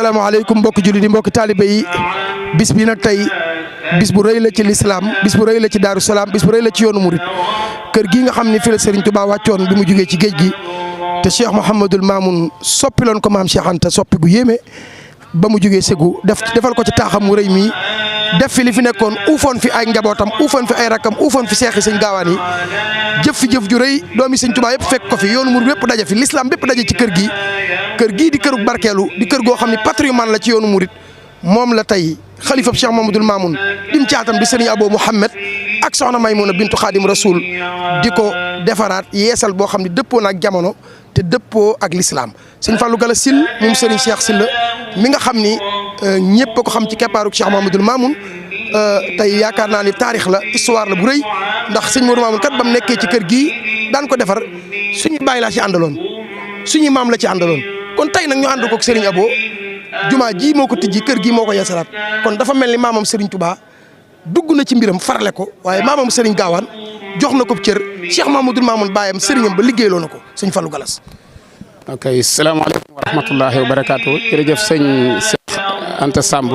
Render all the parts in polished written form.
asalaamaaleykum mbokki jullit yi mbokki taalibe yi bis bi nag tey bis bu rëy la ci lislaam bis bu rëy la ci Daaru Salaam bis bu rëy la ci yoonu murit kër gi nga xam ne fi la Serigne Touba wàccoon bi mu jugee ci géej gi te Cheikh Mouhamadul Mamoun soppiloon ko maam Cheikh Anta soppi gu yéeme ba mu jugee Ségou defal ko ci taaxam mu rëy mii def fi li fi nekkoon uufoon fi ay njabootam uufoon fi ay rakkam uufoon fi seexi sëñ gaawaan yi jëf fi jëf ju rëy doomi sëñ Touba yëpp fekk ko fi yoonu murit yëpp daje fi lislaam bépp daje ci kër gii di këru barkeelu di kër goo xam ne patrimoine la ci yoonu murit moom la tey xalifab Cheikh Mouhamadul Mamoun dim caatam di Serigne Abo Mouhamed ak soxna Maymuna bintu Xaadim Rasul di ko defaraat yeesal boo xam ne dëppoo na ak jamono te dëppoo ak lislaam sëñ Fallou Gala Sil moom Serigne Cheikh Sylla mi nga xam ni ñëpp a ko xam ci keppaaruk Cheikh Mouhamadul Mamoun tey yaakaar naa ni taarix la histoire la bu rëy ndax sëñ Modou Mamoun kat ba mu nekkee ci kër gii daan ko defar suñu bàyyi laa ci àndaloon suñu maam la ci àndaloon kon tey nag ñu ànd ko ak Serigne Abo jumaa ji moo ko tijji kër gi moo ko yeesalaat kon dafa mel ni maamam Serigne Touba dugg na ci mbiram farale ko waaye maamam Serigne Gaawaan jox na ko cër Cheikh Mouhamadul Mamoun baayam sëriñam ba liggéeyloo na ko sëñ Fallou Galas. ok salaamaaleykum wa rahmatullahi wa barakaatu jërëjëf sëñ Cheikh Anta Samb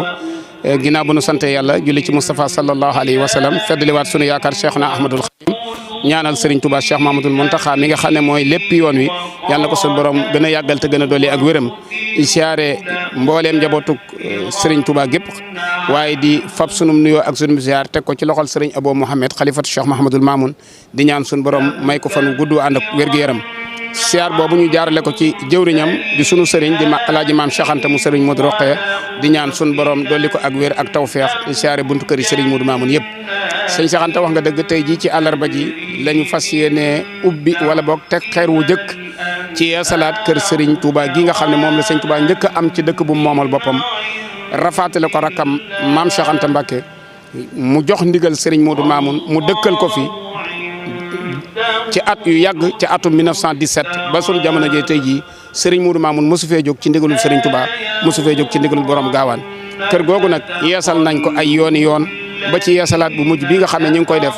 ginnaaw bu nu sante yàlla julli ci Moustapha sallallahu alayhi wa sallam feddaliwaat sunu yaakaar Cheikhna Ahmadul Khadim ñaanal Serigne Touba Cheikh Mouhamadul Mountakha mi nga xam ne mooy lépp yoon wi yàlla na ko suñu borom gën a yàggal te gën a dolli ak wéram siyaare mbooleem njabootug Serigne Touba gépp waaye di fab sunum nuyoo ak sunum ziar teg ko ci loxol Serigne Abo Mouhamed xalifatu Cheikh Mouhamadul Mamoun di ñaan suñu borom may ko fan gudd ànd ak wér-gu-yaram siyaar boobu ñu jaarale ko ci jëwriñam di sunu Serigne di alaaji maam Cheikh Anta mu Serigne Modou Rokhaya di ñaan suñu borom dolli ko ak wér ak tawfeex di siyaare buntu kër yi Serigne Modou Mamoun yëpp sëñ Cheikh Anta wax nga dëgg tey jii ci àllarba ji lañu fas yéene ubbi wala boog teg xeer wu jëkk ci yeesalaat kër Serigne Touba gi nga xam ne moom la sëñ Touba njëkk a am ci dëkk bu moomal boppam rafaatale ko rakkam maam Cheikh Anta Mbacké mu jox ndigal Serigne Modou Mamoun mu dëkkal ko fi ci at yu yàgg ci atum 1917 ba sunu jamono jii tey jii Serigne Modou Mamoun mosu fee jóg ci ndigalul Serigne Touba mosu fee jóg ci ndigalul borom gaawaan kër googu nag yeesal nañ ko ay yooni yoon ba ci yeesalaat bu mujj bi nga xam ne ñu ngi koy def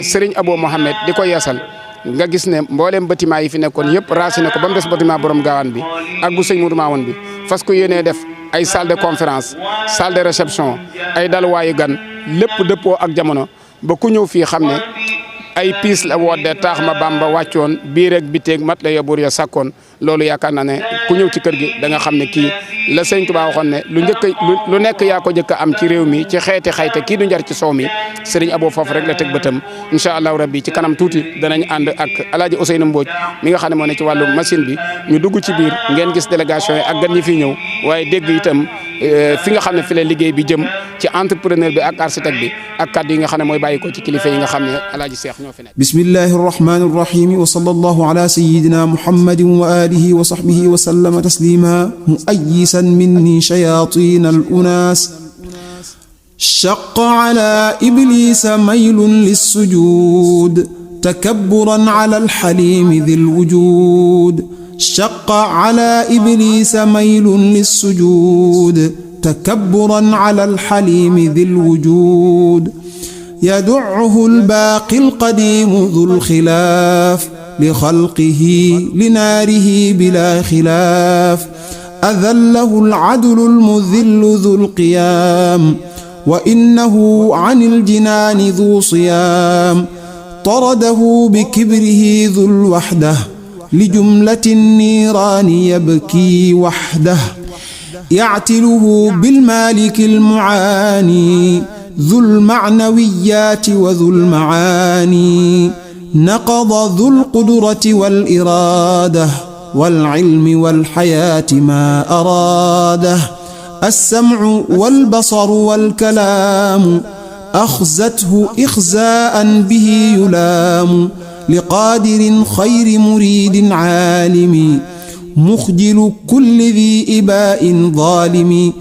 Serigne Abo Mouhamed di ko yeesal nga gis ne mboolem bâtiment yi fi nekkoon yëpp raciné ko ba mu des bâtiment borom gaawaan bi ak bu sëñ Modou Mamoun bi fas ko yéenee def ay salle de conférence salle de réception ay daluwaayu gan lépp dëppoo ak jamono ba ku ñëw fii xam ne ay piis la woddee taax ma Bamba wàccoon biir ak biteeg mat la ya buur ya sàkkoon loolu yaakaar naa ne ku ñëw ci kër gi da nga xam ne kii la sëñ Touba waxoon ne lu nekk yaa ko njëkk a am ci réew mi ci xeeti xayte kii du njar ci soow mi Serigne Abo foofu rek la teg bëtam incha allahu rabbi ci kanam tuuti danañ ànd ak alaaji Ousseynou Mbodj mi nga xam ne moo ne ci wàllu machine bi ñu dugg ci biir ngeen gis délégation yi ak gan ñi fi ñëw waaye dégg itam fi nga xam ne fi la liggéey bi jëm ci entrepreneur bi ak architecte bi ak kàddu yi nga xam ne mooy bàyyi ko ci kilifa yi nga xam ne alaaji Seex ñoo fi nekk. bismillahi rahmani rahim wa sallallahu ala sayyidina muhammadin wa alihi wa sahbihi wa sallama taslima muayyisan minni shayatin al unas شق على إبليس ميل للسجود تكبرا على الحليم ذي الوجود شق على إبليس ميل للسجود تكبرا على الحليم ذي الوجود يدعه الباقي القديم ذو الخلاف لخلقه لناره بلا خلاف أذله العدل المذل ذو القيام وإنه عن الجنان ذو صيام طرده بكبره ذو الوحدة لجملة النيران يبكي وحده يعتله بالمالك المعاني ذو المعنويات وذو المعاني نقض ذو القدرة والإرادة والعلم والحياة ما أراده السمع والبصر والكلام أخزته إخزاء به يلام لقادر خير مريد عالم مخجل كل ذي إباء ظالم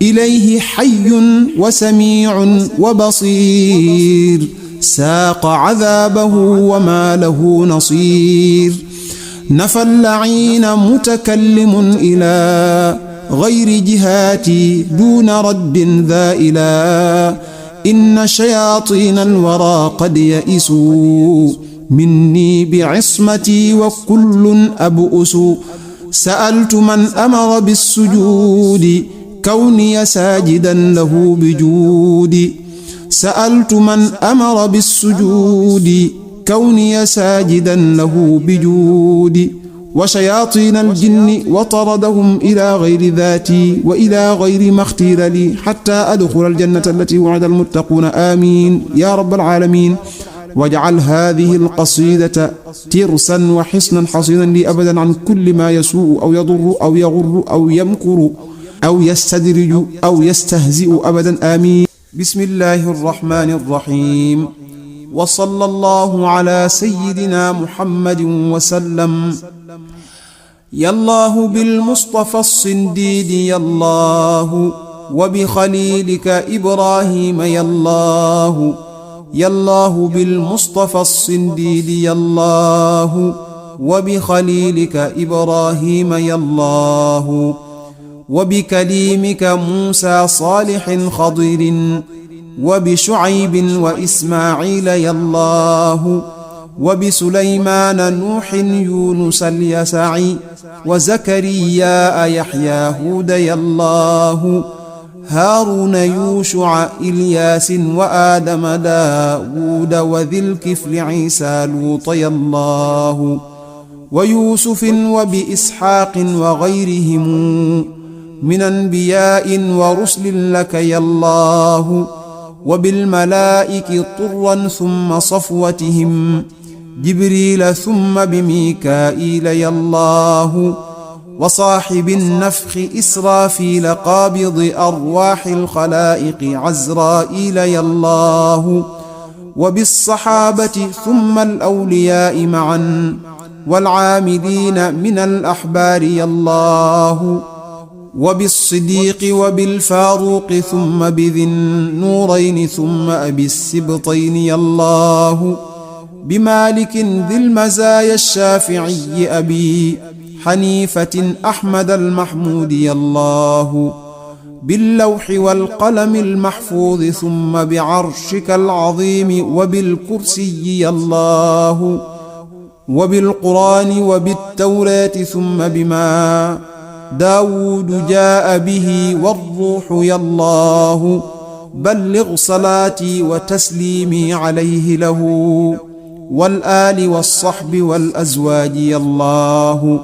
إليه حي وسميع وبصير ساق عذابه وما له نصير نفى اللعين متكلم إلى غير جهاتي دون رد ذائلا إن شياطين الورى قد يئسوا مني بعصمتي وكل أبؤس سألت من أمر بالسجود كوني ساجدا له بجودي سألت من أمر بالسجود كوني ساجدا له بجودي وشياطين الجن وطردهم إلى غير ذاتي وإلى غير ما اختير لي حتى أدخل الجنة التي وعد المتقون آمين يا رب العالمين. واجعل هذه القصيدة ترسا وحصنا حصينا لي أبدا عن كل ما يسوء أو يضر أو يغر أو يمكر أو يستدرج أو يستهزئ أبدا آمين. بسم الله الرحمن الرحيم. وصلى الله على سيدنا محمد وسلم. يا الله بالمصطفى الصنديد يا الله وبخليلك إبراهيم يا الله يا الله بالمصطفى الصنديد يا الله وبخليلك إبراهيم يا الله وبكليمك موسى صالح خضر وبشعيب وإسماعيل يا الله وبسليمان نوح يونس اليسعي وزكريا يحيى هود يا الله هارون يوشع إلياس وآدم داود وذي الكفل عيسى لوط يا الله ويوسف وبإسحاق وغيرهم من أنبياء ورسل لك يا الله وبالملائك طرا ثم صفوتهم جبريل ثم بميكائيل يا الله وصاحب النفخ إسرافيل قابض أرواح الخلائق عزرائيل يا الله وبالصحابة ثم الأولياء معا والعاملين من الأحبار يا الله وبالصديق وبالفاروق ثم بذي النورين ثم أبي السبطين يا الله بمالك ذي المزايا الشافعي أبي حنيفة أحمد المحمود يا الله باللوح والقلم المحفوظ ثم بعرشك العظيم وبالكرسي يا الله وبالقرآن وبالتوراة ثم بما داود جاء به والروح يا الله بلغ صلاتي وتسليمي عليه له والآل والصحب والأزواج يا الله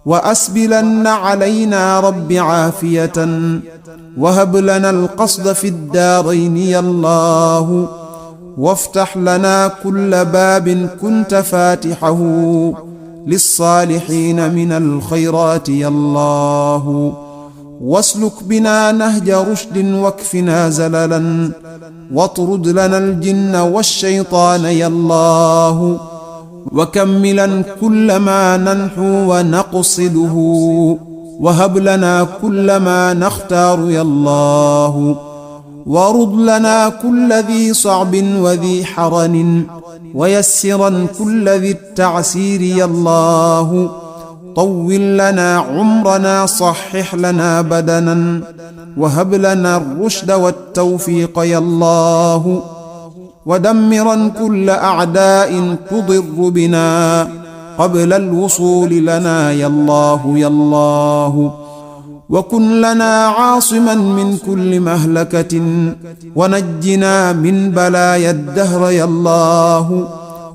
وأسبلن علينا رب عافية وهب لنا القصد في الدارين يا الله وافتح لنا كل باب كنت فاتحه للصالحين من الخيرات يا الله واسلك بنا نهج رشد واكفنا زللا واطرد لنا الجن والشيطان يا الله وكملا كل ما ننحو ونقصده وهب لنا كل ما نختار يا الله ورد لنا كل ذي صعب وذي حرن ويسرا كل ذي التعسير يا الله طول لنا عمرنا صحح لنا بدنا وهب لنا الرشد والتوفيق يا الله ودمرا كل أعداء تضر بنا قبل الوصول لنا يا الله يا الله وكن لنا عاصما من كل مهلكة ونجنا من بلايا الدهر يا الله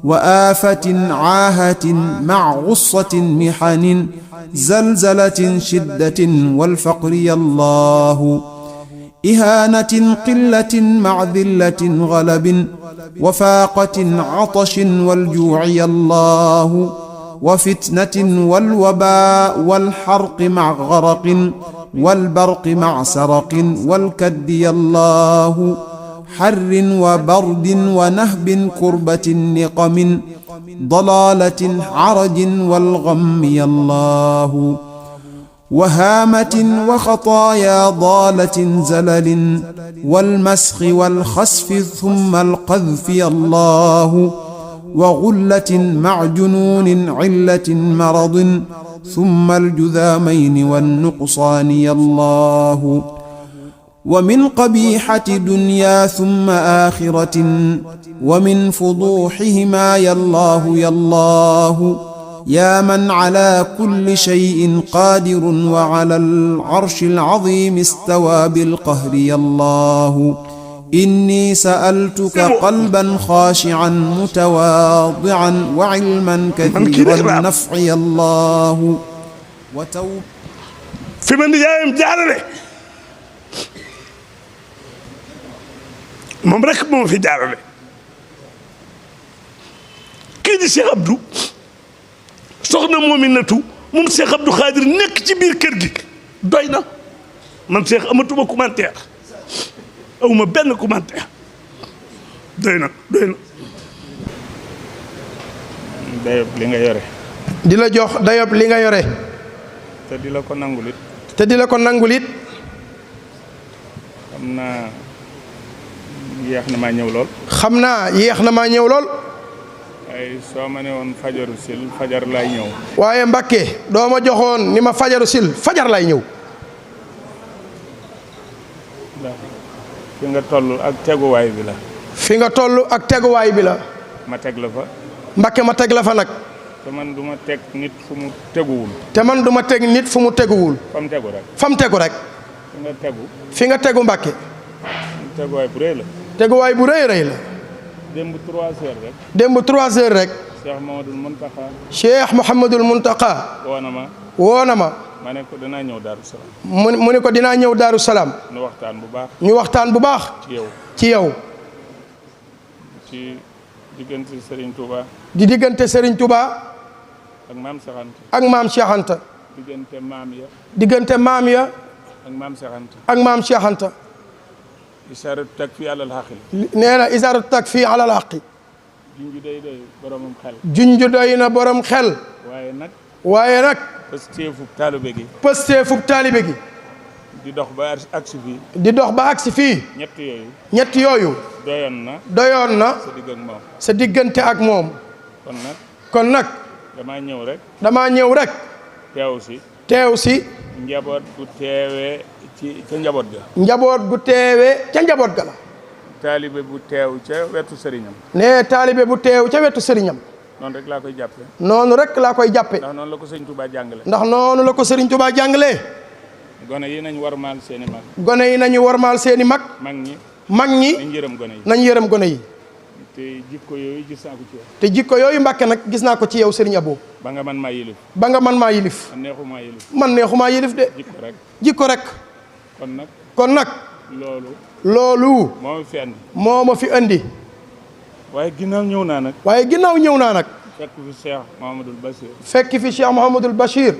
وآفة عاهة مع غصة محن زلزلة شدة والفقر يا الله إهانة قلة مع ذلة غلب وفاقة عطش والجوع يا الله وفتنة والوباء والحرق مع غرق والبرق مع سرق والكد يا الله حر وبرد ونهب كربة نقم ضلالة عرج والغم يا الله وهامة وخطايا ضالة زلل والمسخ والخسف ثم القذف يا الله وغلة مع جنون علة مرض ثم الجذامين والنقصان يا الله ومن قبيحة دنيا ثم آخرة ومن فضوحهما يا الله يا الله يا من على كل شيء قادر وعلى العرش العظيم استوى بالقهر يا الله إني سألتك قلبا خاشعا متواضعا وعلما كثير النفع يا الله fi ma nijaayam jaarale moom rek moo fi jaarale kii di Cheikh Abdou soxna Mominatou moom Cheikh Abdou Khadir nekk ci biir kër gi doy na man Cheikh amatuma commentaire awuma benn commentaire doy na dayob li nga yore di la jox dayob li nga yore te di la ko nangulit xam naa yéex na maa ñëw lool waaye soo ma ne woon fajaru sil fajar laay ñëw waaye Mbàkke doo ma joxoon ni ma fajaru sil fajar lay ñëw fi nga toll ak teguwaay bi la ma teg la fa Mbàkke ma teg la fa nag te man du ma teg nit fu mu teguwul fa mu tegu rek fi nga tegu Mbàkke teguwaay bu rëy la teguwaay bu rëy la démb 3 heures rek Cheikh Mouhamadoul Mountakha woo na ma ma ne ko dinaa ñëw Daaru Salaam mu ne ko dinaa ñëw Daaru Salaam ñu waxtaan bu baax ci yow ci diggante Serigne Touba di diggante Serigne Touba ak maam Cheikh Anta diggante maam ya ak maam Cheikh Anta isaaratu takfi alal xaqi nee na isaaratu takfi alal xaqi junju day boromam xel junju doy na borom xel waaye nag pësteefub taalibe gi di dox ba agsi fii ñett yooyu doyoon na sa diggante ak moom kon nag damaa ñëw rek teew si njaboot gu teewee ca njaboot ga la taalibe bu teew ca wetu sëriñam noonu rek laa koy jàppe ndax noonu la ko sëriñ Touba jàngale gone yi nañu warmaal seeni mag mag ñi nañ yërëm gone yi te jikko yooyu Mbàkke nag gis naa ko ci yow Serigne Abo ba nga man maa yilif man neexumaa yilif de jikko rek kon nag loolu moo ma fi andi waaye ginnaaw ñëw naa nag fekk fi Cheikh Mouhamadoul Bachir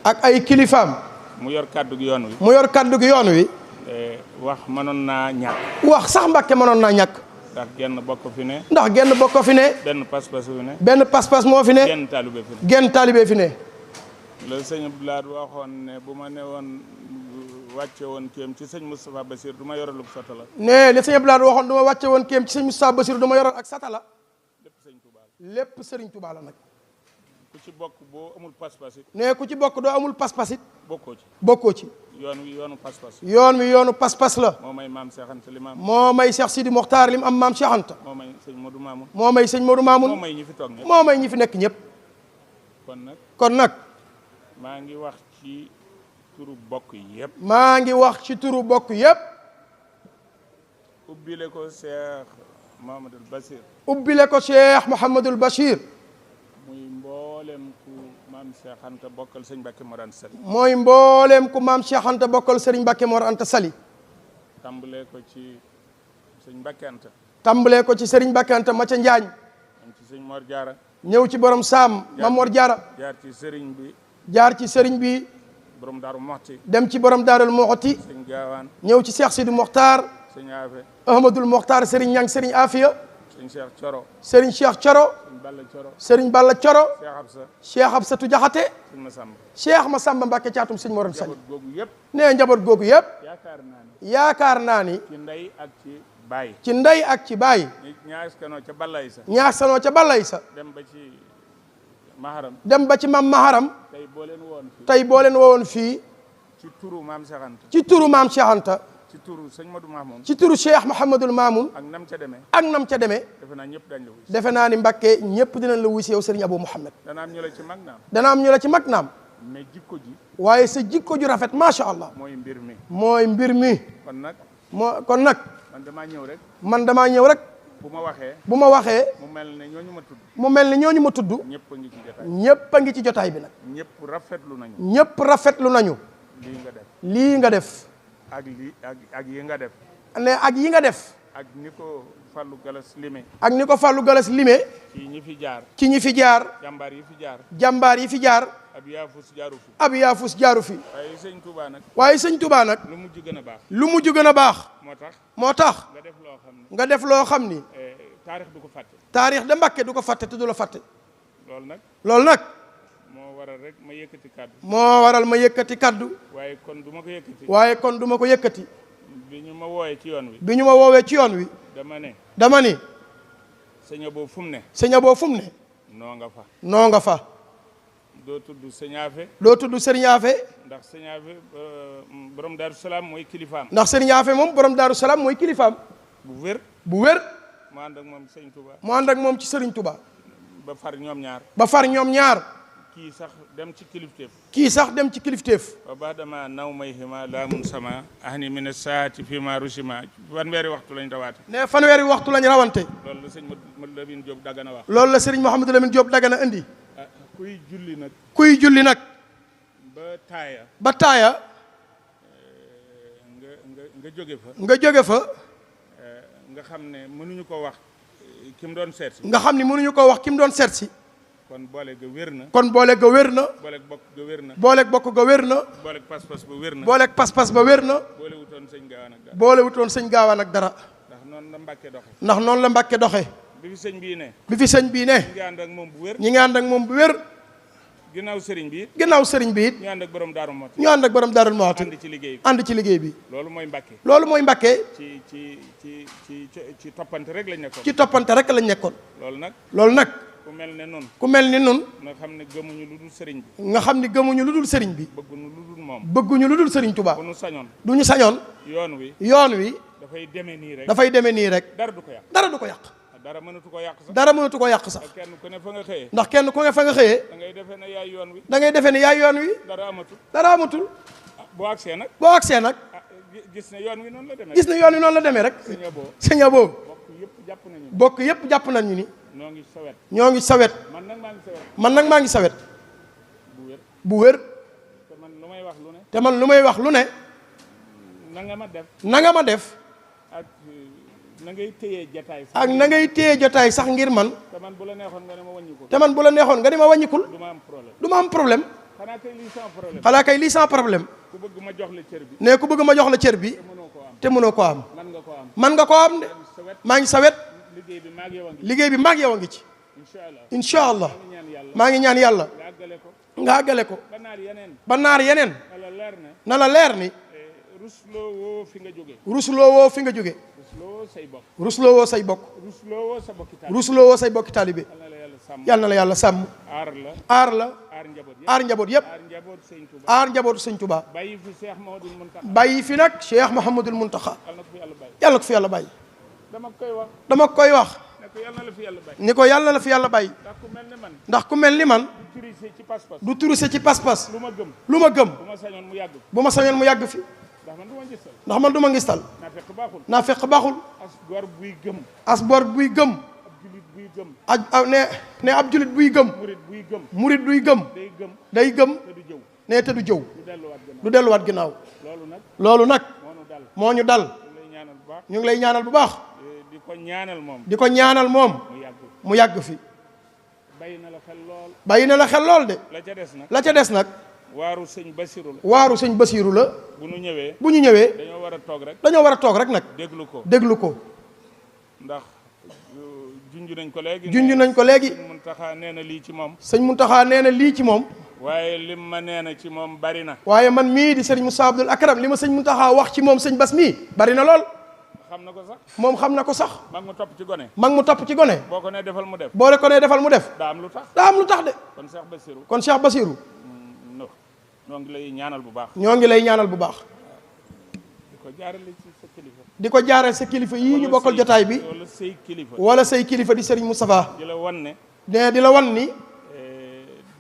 ak ay kilifaam mu yor kàddu gi yoon wi wax mënoon naa ñàkk wax sax Mbàkke mënoon naa ñàkk ndax genn bokk fi ne benn pas-pas moo fi ne genn taalibe fi ne la sëñ Abdoulaye waxoon ne bu ma ne woon wàcce woon kéem ci sëñ Moustapha Bassir du ma yoralub satala li sëñ Abdoulaye waxoon du ma wàcce woon kéem ci sëñ Moustapha Bassir du ma yoral ak satala lépp sëriñ Touba la nag ku ci bokk boo amul pas-pas it ku ci bokk doo amul pas-pas it bokkoo ci yoon wi yoonu pas-pas la moo may maam Cheikh Anta li maam moo may Cheikh Sidi Mokhtar li mu am maam Cheikh Anta moo may sëñ Modou Mamoun moo may ñi fi toog ñëpp moo may ñi fi nekk ñëpp kon nag maa ngi wax ci turu bokk yëpp ubbile ko Cheikh Mouhamadoul Bachir muy mboolem ku maam Cheikh Anta bokkal sëñ Mbacke Mor Anta Sali mooy mboolem ku maam Cheikh Anta bokkal sëriñ Mbacke Mor Anta Sali tàmbalee ko ci sëñ Mbacke Anta sëriñ Mbacke Anta ma ca Njaañ ci sëñ Mor Diarra ñëw ci borom Saam Mam Mor Diarra jaar ci sëriñ bi borom Daaru Moxti dem ci borom Daarul Moxti sëñ Gaawaan ñëw ci Cheikh Sidi Mokhtar sëñ Afe Ahmadoul Mokhtar sëriñ Ñang sëriñ Afia sëñ Cheikh Coro sëriñ Cheikh Coro sëriñ Balla Coro Cheikh Absatou Jaxate Cheikh Massamba Mbacke caatum sëñ Mor Anta Sali njaboot googu yëpp yaakaar naa ni ci ndey ak ci baay ñaaskanoo ca balay sa dem ba ci mam maharam tey boo leen woon fii ci turu maam Cheikh Anta ci turu sëñ Modou Mamoun. ci turu Cheikh Mouhamadul Mamoun. ak nam ca demee. ak nam ca demee. defe naa ñëpp dañ la wuy. defe naa ni Mbàkke ñëpp dinañ la wuy si yow Serigne Abou Mouhamed. dana am ñu la ci mag naam. dana am ñu la ci mag naam. mais jikko ji. waaye sa jikko ju rafet macha allah. mooy mbir mi. mooy mbir mi. kon nag. man damaa ñëw rek. man damaa ñëw rek. bu ma waxee. mu mel ne ñooñu ma tudd. mu mel ne ñooñu ma tudd. ñëpp a ngi ci jotaay. ñëpp a ngi ci jotaay bi nag. ñëpp rafetlu nañu. ñëpp rafetlu nañu. lii nga def. ak yi nga def. ne ak yi nga def. ak ni ko Fallou Galas limé. ak ni ko Fallou Galas limé. ci ñi fi jaar. ci ñi fi jaar. jàmbaar yi fi jaar. jàmbaar yi fi jaar. ab yaafus jaaru fi. ab yaafus jaaru fi. waaye sëñ Touba nag. waaye sëñ Touba nag. lu mujj gën a baax. lu mujj gën a baax. moo tax. nga def loo xam ni. taarix du ko fàtte. taarix de Mbàkke du ko fàtte te du la fàtte. loolu nag. moo waral rek ma yëkkati kaddu. moo waral ma yëkkati kaddu. waaye kon du ma ko yëkkati. waaye kon du ma ko yëkkati. bi ñu ma woowee ci yoon wi. bi ñu ma woowee ci yoon wi. dama ni. sëñ Abo fu mu ne. sëñ Abo fu mu ne. noo nga fa. noo nga fa. doo tudd sëñ Afe. doo tudd sëriñ Afe. ndax sëñ Afe borom Daaru Salaam mooy kilifaam. ndax sëriñ Afe moom borom Daaru Salaam mooy kilifaam. bu wér. bu wér. mu ànd ak moom sëñ Touba. mu ànd ak moom ci sëriñ Touba. ba far ñoom ñaar. ba far ñoom ñaar. kii sax dem ci kilifteef. kii sax dem ci kilifteef. wa baadama naw may hima laamun sama ahni mina saati fi ma rusima fanweeri waxtu lañ rawaate. ne fanweeri waxtu lañ rawante. loolu la sëñ Mouhamadou Lamine Diop Dagana wax. loolu la sëriñ Mouhamadou Lamine Diop Dagana indi. kuy julli nag. kuy julli nag. ba taaya. ba taaya. nga jóge fa. nga jóge fa. nga xam ne mënuñu ko wax ki mu doon seet si. nga xam ne mënuñu ko wax ki mu doon seet si. kon boole ga wér na. kon boole ga wér na. booleeg bokk ga wér na. booleeg bokk ga wér na. booleeg pas-pas ba wér na. booleeg pas-pas ba wér na. boole wutoon sëñ gaawaan ak dara. boole wutoon sëñ gaawaan ak dara. ndax noonu la Mbàkke doxe. ndax noonu la Mbàkke doxe. bi fi sëñ bii ne. bi fi sëñ bii ne. ñi ngi ànd ak moom bu wér. ñi ngi ànd ak moom bu wér. ginnaaw sëriñ bi it. ginnaaw sëriñ bi it. ñu ànd ak borom Daaru Muxti. ñu ànd ak borom Daaru Muxti. ànd ci liggéey bi. ànd ci liggéey bi. loolu mooy Mbàkke. loolu mooy Mbàkke. ci toppante rek lañ nekkoon. ci toppante rek lañ nekkoon. loolu nag. ku mel ne nun nga xam ne gëmuñu lu dul sëriñ bi. nga xam ne gëmuñu lu dul sëriñ bi. bëgguñu lu dul moom. bëgguñu lu dul sëriñ Tuubaa. bu ñu sañoon. du ñu sañoon. yoon wi. dafay demee nii rek. dafay demee nii rek. dara du ko yàq. dara du ko yàq. dara mënatu ko yàq sax. dara mënatu ko yàq sax. kenn ku ne fa nga xëyee. ndax kenn ku ne fa nga xëyee. da ngay defee ne yaay yoon wi. da ngay defee ne yaay yoon wi. dara amatul. dara amatul. boo agsee nag. gis ne yoon wi noonu la demee. gis ne yoon wi noonu la demee rek. sëñ Abo. bokk yëpp jàpp nañu ni. ñoo ngi sawet. ñoo ngi sawet. man nag maa ngi sawet. man nag maa ngi sawet. bu wér. te man lu may wax lu ne. te man lu may wax lu ne. na nga ma def. na nga ma def. ak na ngay téye jotaay sax. ak na ngay téye jotaay sax ngir man. te man bu la neexoon nga ne ma wàññikul. te man bu la neexoon nga ne ma wàññikul. du ma am problème. du ma am problème. xanaa kay lii sans problème. xanaa kay lii sans problème. ku bëgg ma jox la cër bi. ne ku bëgg ma jox la cër bi. te mënoo koo am. man nga koo am. man nga koo am de. maa ngi sawet. liggéey bi maag yow a ngi. liggéey bi maag yow a ngi ci. incha allah maa ngi ñaan yàlla. nga àggale ko. ba naar yeneen. na la leer ni. rusloo woo fi nga jóge. rusloo woo fi nga jóge. rusloo say bokk. rusloo woo say bokk. rusloo woo sa bokki taalibe. rusloo woo say bokki taalibe. yal na la yàlla sàmm. aar la. aar la. aar njaboot yëpp. aar njaboot yëpp. aar njabootu sëñ Tuubaa. bàyyi fi Cheikh Mouhamadoul Mountakha. bàyyi fi nag Cheikh Mouhamadoul Mountakha. yàlla ko fi yàlla bàyyi. dama koy wax. dama koy wax. ni ko yàlla la fi yàlla bàyyi. ni ko yàlla la fi yàlla bàyyi. ndax ku mel ni man. ndax ku mel ni man. du turise ci pas-pas. du turise ci pas-pas. lu ma gëm. lu ma gëm. bu ma sañoon mu yàgg. bu ma sañoon mu yàgg fi. ndax man du ma ngistal. ndax man du ma ngistal. naa fekk baaxul. naa fekk baaxul. as gor buy gëm. as gor buy gëm. ab julit buy gëm. ne ab julit buy gëm. murit buy gëm. murit buy gëm. day gëm. day gëm. te du jëw. ne te du jëw. du delluwaat ginnaaw. du delluwaat ginnaaw. loolu nag. moo ñu dal. ñu ngi lay ñaanal bu baax. di ko ñaanal moom. di ko ñaanal moom. mu yàgg fi. bàyyi na la xel lool. bàyyi na la xel lool de. la ca des nag. la ca des nag. waaru sëñ Basiru la. waaru sëñ Basiru la. bu ñu ñëwee. bu ñu ñëwee. dañoo war a toog rek. dañoo war a toog rek nag. déglu ko. déglu ko. ndax junj nañ ko léegi. junj nañ ko léegi. sëñ Muntaxa nee na lii ci moom. sëñ Muntaxa nee na lii ci moom. waaye lim ma nee na ci moom bari na. waaye man mii di sëriñ Moussa Abdoul Akram li ma sëñ Muntaxa wax ci moom sëñ Bas mii bari na lool. xam na ko sax. moom xam na ko sax. mag mu topp ci gone. mag mu topp ci gone. boo ko nee defal mu def. boo ko nee defal mu def. daa am lu tax. daa am lu tax de. kon Cheikh Bassirou. kon Cheikh Bassirou. ñoo ngi lay ñaanal bu baax. ñoo ngi lay ñaanal bu baax. di ko di ko jaarale sa kilifa yii ñu bokkal jotaay bi wala say kilifa di Serigne Moustapha di la wan ne di la wan ni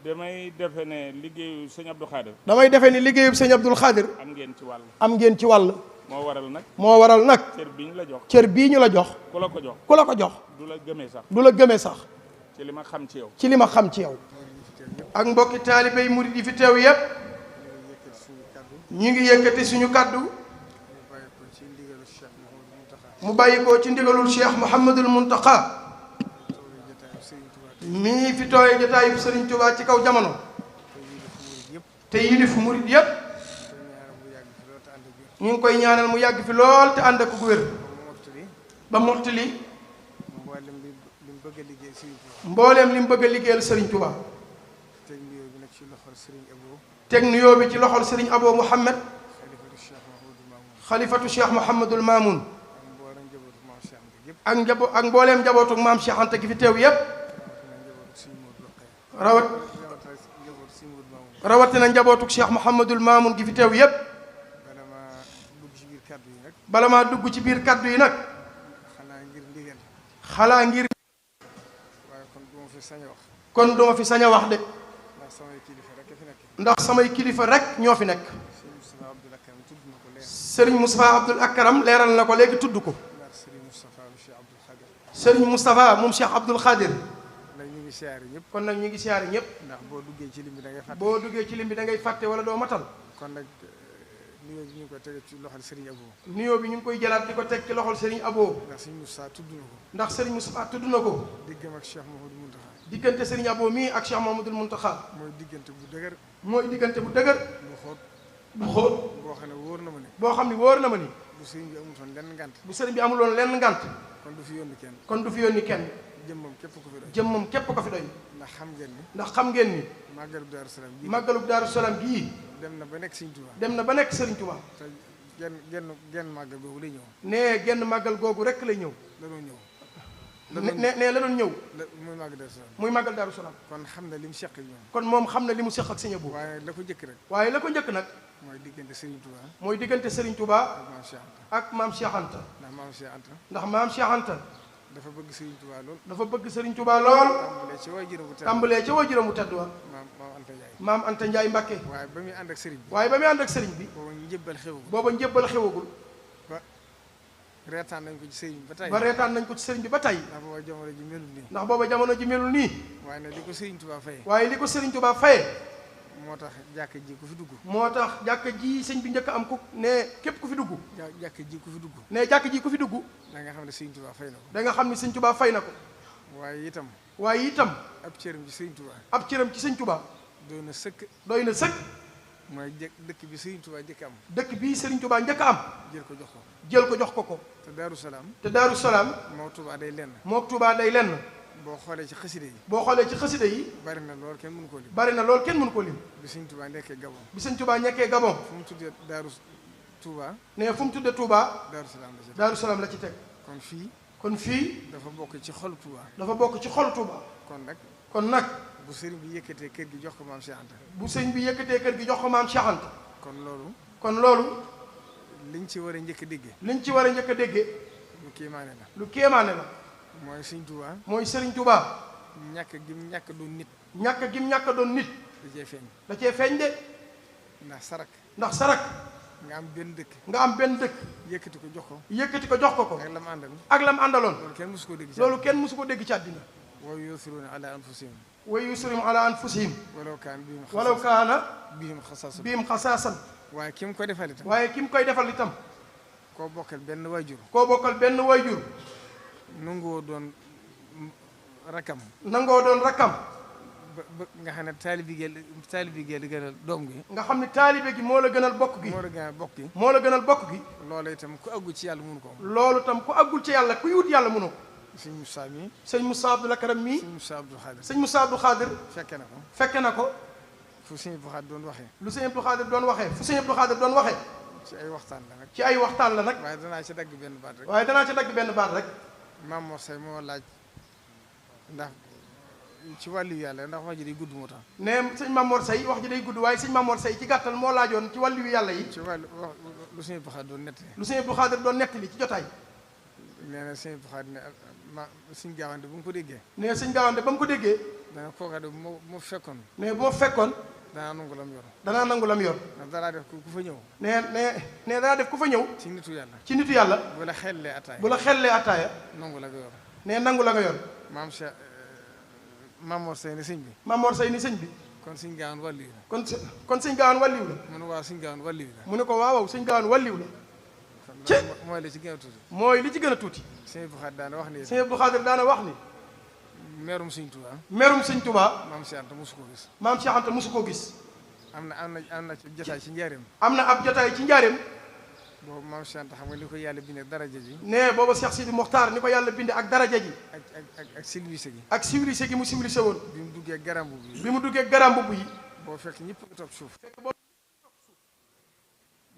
damay defe ne liggéeyu sëñ Abdou Khadir damay defee ni liggéeyu sëñ Abdul Khadir am ngeen ci wàll am ngeen ci wàll moo waral nag cër bii ñu la jox cër bii ñu la jox ku la ko jox du la gëmee sax ci li ma xam ci yow ak mbokki taalibe yi murid yi fi teew yépp ñu ngi yëkkati suñu kàddu mu bàyyi ko ci ndigalul Cheikh Mouhamadul Mountakha mii fi tooyee jotaayu Serigne Touba ci kaw jamono te yilif murid yépp ñu ngi koy ñaanal mu yàgg fi lool te ànd ak gu wér ba mottali mbooleem li mu bëgg a liggéeyal Serigne Touba teg nuyoo bi ci loxol Serigne Abo Mouhamed xalifatu Cheikh Mouhamadul Mamoun ak mbooleem njabootu maam Cheikh Anta gi fi teew yépp rawatina njabootu Cheikh Mouhamadul Mamoun gi fi teew yépp bala maa dugg ci biir kaddu yi nag xalaa ngir kon duma fi sañ a wax de ndax samay kilifa rek ñoo fi nekk Serigne Moustapha Abdoul Akram leeral na ko léegi tudd ko Serigne Moustapha moom Cheikh Abdoul Khadir kon nag ñu ngi siyaare ñëpp ndax boo duggee ci lim bi da ngay fàtte da ngay fàtte wala doo matal kon nag nuyoo bi ñu ngi koy teg ci loxol Serigne Abo nuyoo bi ñu ngi koy jëlaat di ko teg ci loxol Serigne Abo ndax Serigne Moustapha tudd na ko diggam ak Cheikh Mouhamadou Mountakha diggante Serigne Abo mii ak Cheikh Mouhamadoul Mountakha mooy diggante bu dëgër bu xóot boo xam ne wóor na ma ni bu sëriñ bi amuloon lenn ngant bu sëriñ bi amuloon lenn ngant kon du fi yónni kenn kon du fi yónni kenn jëmmam képp ko fi doy jëmmam képp ko fi doy ndax xam ngeen ni màggalub Daaru Salaam bii màggalub Daaru Salaam bii dem na ba nekk Sëriñ Tuubaa dem na ba nekk Sëriñ Tuubaa te genn màggal googu lay ñëw nee genn màggal googu rek lay ñëw la doon ñëw nee la doon ñëw muy màggal Daaru Salaam muy màggal Daaru Salaam kon xam na li mu seq ak ñoom kon moom xam na li mu seq ak Sëriñ Abo waaye la ko njëkk rek waaye la ko njëkk nag mooy diggante Sëriñ Tuubaa mooy diggante Sëriñ Tuubaa ak maam Cheikh Anta ndax maam Cheikh Anta dafa bëgg Sëriñ Tuubaa lool dafa bëgg Sëriñ Tuubaa lool tàmbalee ci waajuram bu tedd wa maam Anta Ndiaye Mbàkke waaye ba muy ànd ak sëriñ bi waaye ba muy ànd ak sëriñ bi booba njëbbal xewagul ba reetaan nañ ko ci sëriñ bi ba tey ba tey ndax booba jamono ji melul nii waaye nag li ko Sëriñ Tuubaa faye waaye li ko Sëriñ Tuubaa faye moo tax jàkka ji ku fi dugg moo tax jàkka ji sëñ bi njëkk am ku ne képp ku fi dugg jàkka ji ku fi dugg ne jàkka ji ku fi dugg da nga xam ne Sëriñ Tuubaa fay na ko da nga xam ne Sëriñ Tuubaa fay na ko waaye itam ab cëram ci Sëriñ Tuubaa doy na sëkk mooy dëkk bi Sëriñ Tuubaa njëkk am dëkk bi Sëriñ Tuubaa njëkk am jël ko jox ko te Daaru Salaam moo Tuubaa day lenn boo xoolee ci xasida yi bari na lool kenn mënu koo lim bi Sëriñ Tuubaa nekkee Gabon fu mu tuddee Daaru Tuubaa ne fu mu tuddee Tuubaa Daaru Salaam la ci teg kon fii dafa bokk ci xolu Tuubaa kon nag bu sëriñ bi yëkkatee kër gi jox ko maam Cheikh Anta kon loolu liñ ci war a njëkk a déggee lu kéemaane la mooy Sëriñ Tuubaa ñàkk gim ñàkk doon nit da cee feeñ de ndax sarak nga am benn dëkk yëkkati ko jox ko ak lam àndaloon loolu kenn mësu ko dégg ci àddina wa yusiruuna ala anfusihim walaw kaana bihim xasaasan waaye ki mu koy defal itam koo bokkal benn waajur nangoo doon rakkam ba nga xam ne taalibe gi la gënal doom gi nga xam ne taalibe gi moo la gënal bokk gi loolu itam ku àggul ci yàlla mënu ko loolu itam ku àggul ci yàlla kuy wut yàlla mënu ko sëñ Moussa Abdoul Akram mii sëñ Moussa Abdou Khadir fekke na ko fu sëñ Abdou Khadir doon waxee fu sëñ Abdou Khadir doon waxee ci ay waxtaan la nag waaye danaa ci dagg benn baat rek Maam Mor Say moo laaj ndax ci wàllu yàlla ndax wax ji day gudd moo tax. ne sëñ Mamor Seye wax ji day gudd waaye sëñ Mamor Seye ci gàttal moo laajoon ci wàllu yàlla yi. ci wàllu wax lu sëñ Abdou Khadre doon nettali. lu sëñ Abdou Khadre doon nettali ci jotaay. nee na sëñ Abdou Khadre ne sëñ Gaawande bu mu ko déggee. ne sëñ Gaawande ba mu ko déggee. dana kooka de moo fekkoon. ne bu ma fekkoon. danaa nangu lam yor. danaa nangu lam yor. ndax danaa def ku fa ñëw. ne danaa def ku fa ñëw. ci nitu yàlla. ci nitu yàlla. bu la xellee ataaya. bu la xellee ataaya. nangu la nga yor. ne nangu la nga yor. maam Cheikh Mamor Seye ni sëñ bi. Mamor Seye ni sëñ bi. kon sëñ Gaawaan wàlliw la. kon sëñ Gaawaan wàlliw la. mu ne waaw sëñ Gaawaan wàlliw la. mu ne ko waaw sëñ Gaawaan wàlliw la. ci mooy li ci gën a tuuti. mooy li ci gën a tuuti. sëñ Abdou Khadre daana wax ni. sëñ Abdou Khadre daana wax ni. meerum sëñ Touba. meerum sëñ Touba. maam Cheikh Anta mosu koo gis. maam Cheikh Anta mosu koo gis. am na ci jotaay ci njaareem. am na ab jotaay ci njaareem. boobu maam Cheikh Anta xam nga li ko yàlla bindee daraja ji. ne booba Cheikh Sidi Mokhtar ni ko yàlla bindee ak daraja ji. ak civilisé gi. ak civilisé gi mu civilisé woon. bi mu duggee garam bu yi. bi mu duggee garam bu yi. boo fekk ñëpp nga toog suuf. fekk boo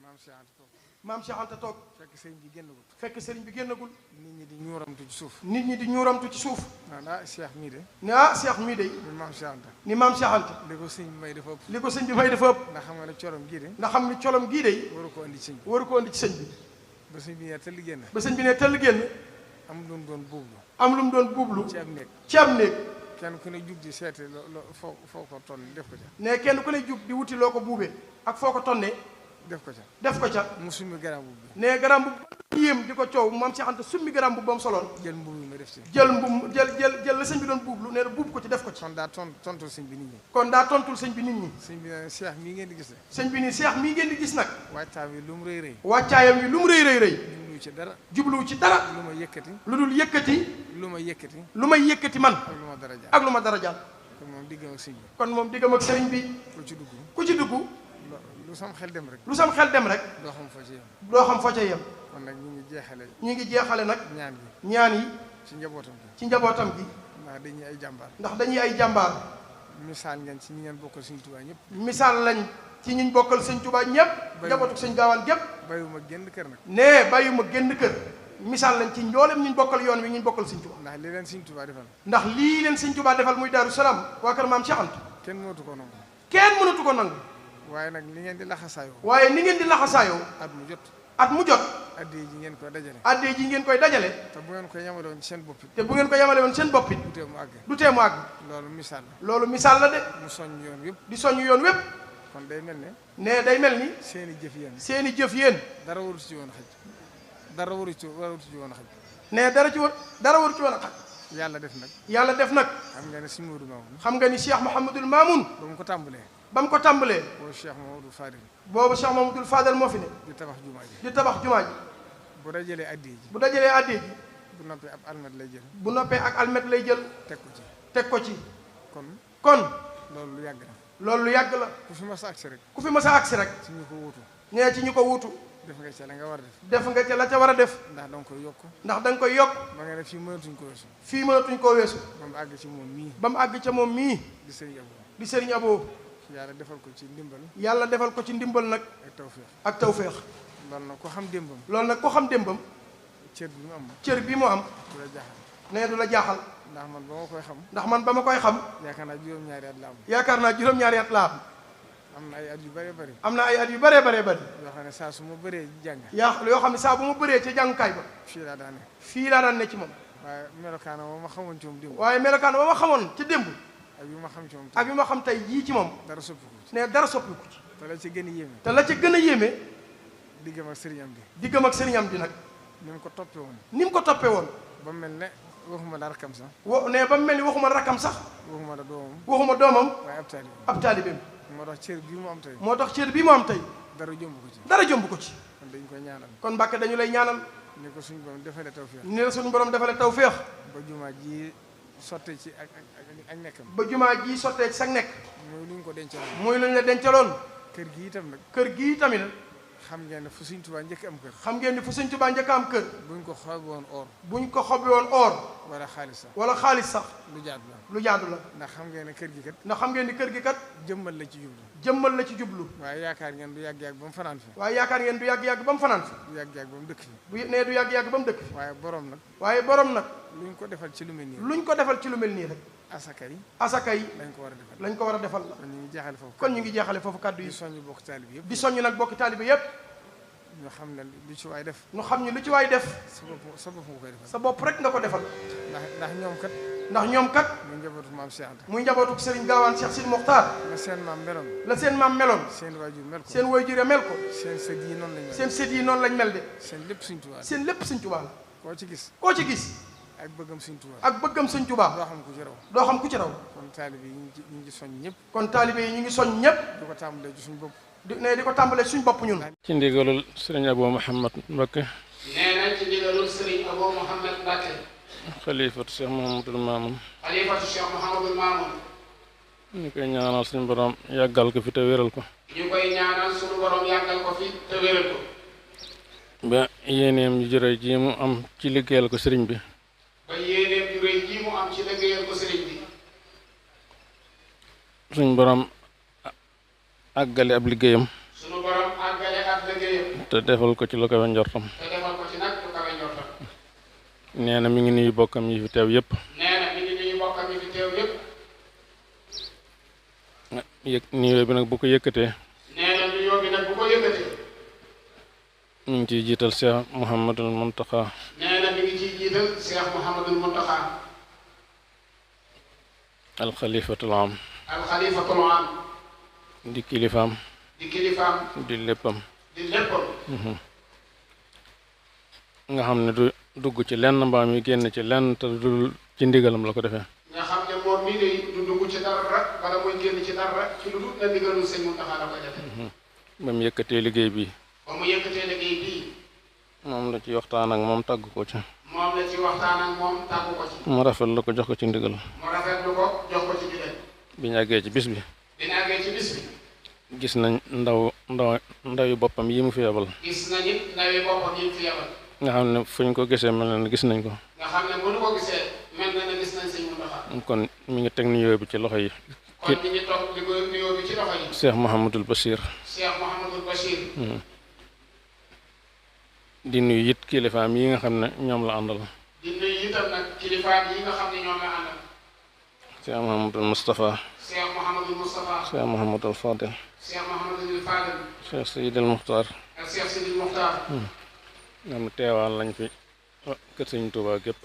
maam Cheikh Anta toog. maam Cheikh Anta toog. fekk sëriñ bi génnagul. fekk sëriñ bi génnagul. nit ñi di ñuuramtu ci suuf. nit ñi di ñuuramtu ci suuf. ah Cheikh mii de. ne Cheikh mii de. ni maam Cheikh Anta. ni maam Cheikh Anta. li ko sëñ bi may dafa ëpp. li ko sëñ bi may dafa ëpp. ndax xam nga ne colom gii de. ndax xam ni colom gii de. waru ko andi ci sëñ bi. waru ko andi ci sëñ bi. ba sëñ bi ne tëll génn. ba sëñ bi ne tëll génn. am lu mu doon buublu. am lu mu doon buublu. ci ab néeg. ci ab néeg. kenn ku ne jug di seete foo ko toll def ko ca. ne kenn ku ne jug di wuti loo ko buubee. ak foo ko tonnee. def ko ca. def ko ca. mu summi garam bu bi. ne garam bu yéem di ko coow maam Cheikh Anta summi garam bu ba mu soloon. jël mbubb mi ma def ci. jël la sëñ bi doon buublu nee na buub ko ci def ko ci. kon daa tontul sëñ bi nit ñi. kon daa tontul sëñ bi nit ñi. sëñ bi ne Cheikh mii ngeen di gis. sëñ bi ni Cheikh mii ngeen di gis nag. waajtaay bi lu mu rëy rëy. wàccaayam yi lu mu rëy rëy rëy. jubluwu ci dara. jubluwu ci dara. lu ma yëkkati. lu dul yëkkati. lu ma yëkkati. lu may yëkkati man. ak lu ma dara jaar. ak lu ma dara jaar. kon moom diggam ak sëñ bi. kon moom diggam ak sëriñ bi. ku ci dugg. ku ci dugg. lu sam xel dem rek. lu sam xel dem rek. doo xam foo ci yem. doo xam foo ca yem. kon nag ñu ngi jeexale. ñu ngi jeexale nag. ñaan yi. ci njabootam gi. ci njabootam gi. ndax dañuy ay jàmbaar. ndax dañuy ay jàmbaar. misaal ngeen ci ñi ngeen bokkal sëñ Tuubaa ñëpp. misaal lañ ci ñiñ bokkal sëñ Tuubaa ñëpp. njabootu sëñ Gaawaan gépp. bàyyiwuma génn kër nag. nee bàyyiwuma génn kër. misaal lañ ci mboolem ñiñ bokkal yoon wi ñiñ bokkal sëñ Tuubaa. ndax li leen sëñ Tuubaa defal. ndax lii leen sëñ Tuubaa defal muy Daaru Salaam waa kër maam Cheikh Anta. kenn mënatu ko nangu. kenn mënatu ko nangu. waaye nag li ngeen di laxasaayoo. waaye ni ngeen di laxasaayoo. at mu jot. at mu jot. addee ji ngeen koy dajale. addee ji ngeen koy dajale. te bu ngeen ko yamale woon seen bopp it. te bu ngeen ko yamale woon seen bopp it. du tee mu àgg. du tee mu àgg. loolu misaal la. loolu misaal la de. mu soññ yoon wépp. di soññ yoon wépp. kon day mel ne. nee day mel ni. seeni jëf yéen. seeni jëf yéen. dara waru ci woon xaj. dara waru ci woon xaj. nee dara waru ci woon a xaj. yàlla def nag. yàlla def nag. xam nga ne si Modou Mamoun. xam nga ni Cheikh Mouhamadul Mamoun. ba mu ko tàmbalee. ba mu ko tàmbalee. boobu Cheikh Mamadou Fadel. boobu Cheikh Mamadou Fadel moo fi ne. di tabax jumaa ji. di tabax jumaa ji. bu dajalee addee ji. bu dajalee addee ji. bu noppee ab almet lay jël. bu noppee ak almet lay jël. teg ko ci. teg ko ci. kon. loolu lu yàgg na. loolu lu yàgg la. ku fi mas a agsi rek. ku fi mas a agsi rek. ci ñu ko wuutu. nee ci ñu ko wuutu. def nga ca la nga war a def. def nga ca la ca war a def. ndax danga koy yokk. ndax danga koy yokk. ba nga ne fii mënatuñ ko weesu. fii mënatuñ koo weesu. ba mu àgg ci moom mii. ba mu àgg ca moom mii. di sëriñ Abo. di sëriñ Abo. yàlla defal ko ci ndimbal. yàlla defal ko ci ndimbal nag. ak tawféex. ak tawféex. loolu nag ko xam démbam. loolu nag ko xam démbam. cër bi mu am. cër bi mu am. du la jaaxal. nee du la jaaxal. ndax man ba ma koy xam. ndax man ba ma koy xam. yaakaar naa juróom-ñaari at la am. yaakaar naa juróom-ñaari at la am. am na ay at yu bëree bëri. am na ay at yu bëree bëree bëri. yoo xam ne saa su ma bëree jàng. yoo xam ne saa bu ma bëree ca jàngukaay ba. fii laa daan ne. fii laa daan ne ci moom. waaye melokaana ba ma xamoon ci moom démb. waaye melokaana ba ma xamoon ci démb. ak yu ma xam ci moom. ak yu ma xam tey jii ci moom. dara soppiku ci. ne dara soppiku ci. te la ci gën a yéeme. te la ca gën a yéeme. diggam ak sëriñam bi. diggam ak sëriñam bi nag. ni mu ko toppee woon. ni mu ko toppee woon. ba mel ne waxuma la rakkam sax. ne ba mu mel ni waxuma rakkam sax. waxuma la doomam. waxuma doomam. waaye ab taalibeem. ab taalibeem. moo tax cër bii mu am tey. moo tax cër bii mu am tey. dara jomb ko ci. dara jomb ko ci. kon dañ koy ñaanal. kon Mbàkke dañu lay ñaanal. ni ko suñu borom defalee tawféex. ni la suñu borom defalee tawféex. ba jumaa ji sottee ci ak nekkam. ba jumaa ji sottee ci sa nekk. mooy lu ñu ko dencaloon. mooy lu ñu la dencaloon. kër gi itam nag. kër gi tamit. xam ngeen ne fu Sëñ Tuubaa njëkk am kër. xam ngeen ne fu Sëñ Tuubaa njëkk am kër. buñ ko xobi woon or. buñ ko xobi woon or. wala xaalis sax. wala xaalis sax. lu jaadu la. lu jaadu la. ndax xam ngeen ne kër gi kat. ndax xam ngeen ni kër gi kat. jëmmal la ci jublu. jëmmal la ci jublu. waaye yaakaar ngeen du yàgg-yàgg ba mu fanaan fi. waaye yaakaar ngeen du yàgg-yàgg ba mu fanaan fi. du yàgg-yàgg ba mu dëkk fi. bu nee du yàgg-yàgg ba mu dëkk fi. waaye borom nag. waaye borom nag. luñ ko defal ci lu mel nii. luñ ko defal ci lu mel nii rek. asaka yi lañ ko war a defal la kon ñu ngi jeexale foofu kàddu yi di soññ bokk taalibe yëpp di soññ nag bokki taalibe yëpp ñu xam ne lu ci waay def ñu xam ne lu ci waay def sa bopp nga koy defal sa bopp rek nga ko defal ndax ñoom kat muy njabootu maam Cheikh Anta muy njabootu Serigne Gaawaan Cheikh Sidi Mokhtar la seen maam meloon seen waajur mel ko seen waajur mel ko seen sët yi noonu lañ mel seen sët yi noonu lañ mel de seen lépp Sëñ Tuubaa seen lépp Sëñ Tuubaa la koo ci gis ak bëggam Sëñ Tuubaa doo xam ku ci raw kon taalibe yi ñu ngi soñ ñëpp ñu ngi soñ ñëpp di ko tàmbalee ci suñu bopp di ko tàmbalee suñu bopp ñun ci ndigalul sëriñ Abou Mouhamad Mbacké nee na ci ndigalul sëriñ Abou Mouhamad Mbacké xalifatu Cheikh Mouhamadul Mamoun ñu koy ñaanal suñu borom yàggal ko fi te wéral ko ba yéeneem ju rëy ji mu am ci liggéeyal ko sëriñ bi suñu borom àggale ab liggéeyam te defal ko ci lu kawe njortam nee na mi ngi nuyu bokkam yi fi teew yëpp nuyoo bi nag bu ko yëkkatee mi ngi ciy jiital Cheikh Mouhamadul Mountakha alxalifatul am di kilifaam di léppam nga xam ne du dugg ci lenn mbaam yi génn ci lenn te du ci ndigalam la ko defee nga xam ne moom mii de du dugg ci dara wala muy génn ci dara ci lu dul na ndigalul sëñ Mountakha la koy defee ba mu yëkkatee liggéey bi moom la ci waxtaan ak moom tàgg ko ci mu rafetlu ko jox ko ci ndigal bi ñu àggee ci bis bi gis nañ ndawi boppam yi mu fi yebal nga xam ne fu ñu ko gisee mel na ne gis nañ ko kon mi ngi teg nuyoo bi ci loxo yi Cheikh Mouhamadul Bachir di nuyu it kilifaam yi nga xam ne ñoom la àndal Cheikh Mouhamadul Moustapha Cheikh Mouhamadul Fadil Cheikh Seydil Muxtaar ñoom teewal lañ fi kër Sëñ Tuubaa gépp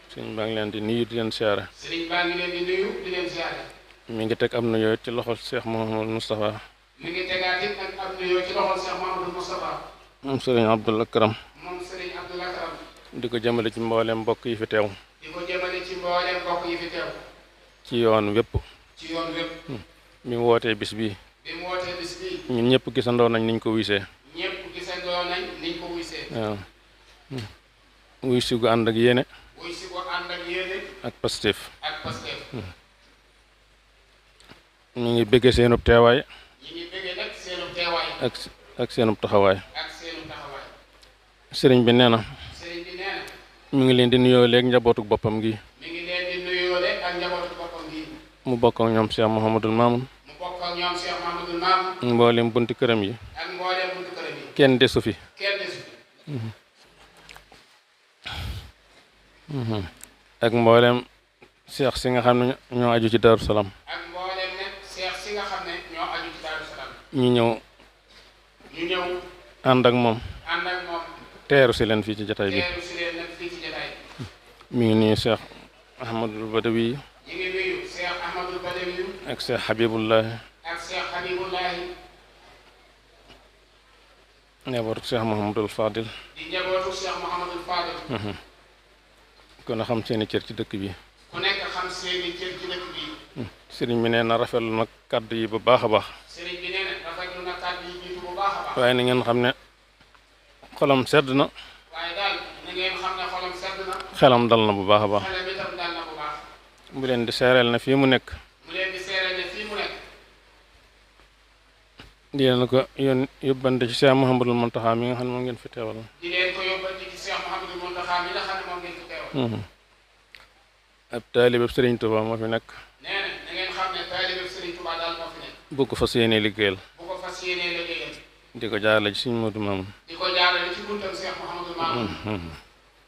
sëñ baa ngi leen di nuyu di leen siyaare mi ngi teg am na yooyu ci loxol Cheikh Mouhamadul Moustapha moom sëriñ Abdul Akram di ko jëmale ci mboolem mbokk yi fi teew ci yoon wépp bi mu wootee bis bii ñun ñëpp gisandoo nañ niñ ko wisee waaw wuy si gu ànd ak yéene ak Pastef ñu ngi bëgge seenub teewaay ak seenub taxawaay sëriñ bi nee na mu ngi leen di nuyoo léegi njabootuk boppam gi mu bokk ak ñoom Cheikh Mouhamadul Mamoun mboolem bunti këram yi kenn desu fi ak mboolem seex si nga xam ne ñoo aju ci Daaru Salaam ñu ñëw ànd ak moom teeru si leen fii ci jataay bi mi ngi nuyu Cheikh Ahmadul Badawi ak Cheikh Habibullahi njabootu Cheikh Mouhamadul Fadil kon a xam seeni cër ci dëkk bi sëriñ bi nee na rafetlu nag kàddu yi bu baax a baax waaye ni ngeen xam ne xolam sedd na xelam dal na bu baax a baax bu leen di seereel na fii mu nekk di leen ko yóbbante ci Cheikh Mouhamadul Mountakha mi nga xam ne moom ngeen fi teewal ab taalibe Sëriñ Tuubaa moo fi nekk bu ko fas yéenee liggéeyal di ko jaarale ci Sëriñ Moodu Maamun